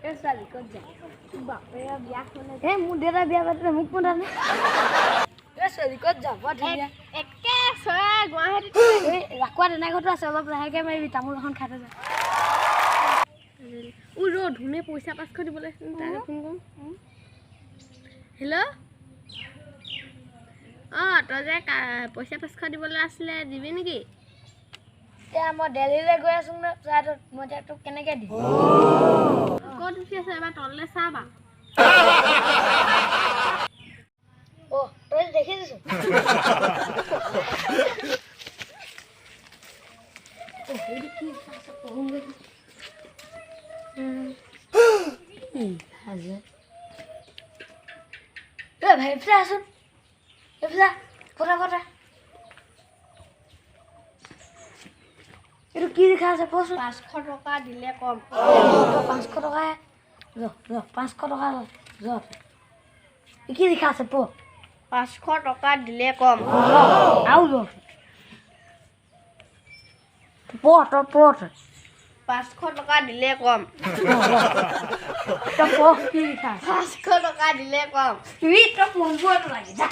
এই ছোৱালী ক'ত যায়? বাপেৰে বিয়া হ'লে। এই মোৰ দেউতাই বিয়া পাতিলে, মোক মতা নাই। এই ছোৱালী ক'ত যাওঁ? বৰ ধুনীয়া। একে চৰাই গুৱাহাটীত। এই ৰাখোৱা তেনেকুৱাটো আছে, অলপ লাহেকৈ মাৰিবি, তামোল এখন খাই থৈ যা। ও ৰ, ধুনে পইচা 500 দিবলৈ আছিল, তাকে ফোন কৰোঁ। হেল্ল', অঁ, তই যে পইচা 500 দিবলৈ আছিলে, দিবি নেকি? এতিয়া মই দেলহিলৈ গৈ আছোঁ ন ফ্লাইটত, মই এতিয়া তোক কেনেকৈ দিম? ক'ত উঠি আছে, এবাৰ তললৈ চা বা। অ' তই দেখিছিছোন। অ' এইটো কি আছে পঢ়োঁগৈ। কি আছে? ঐ ভাই, এইফালে আহচোন, এইফালে আহ, ফটা ফটা। এইটো কি লিখা আছে কচোন? 500 টকা দিলে কম। তই 500 টকা ৰ, ৰ, 500 টকা ল, ৰ। এই কি লিখা আছে পঢ়। 500 টকা দিলে কম। আৰু ৰ, পঢ়, তই পঢ় তই। 500 টকা দিলে কম। তই পঢ়, কি লিখা আছে? 500 টকা দিলে কম। ই তই পঢ়িব নালাগে, যা।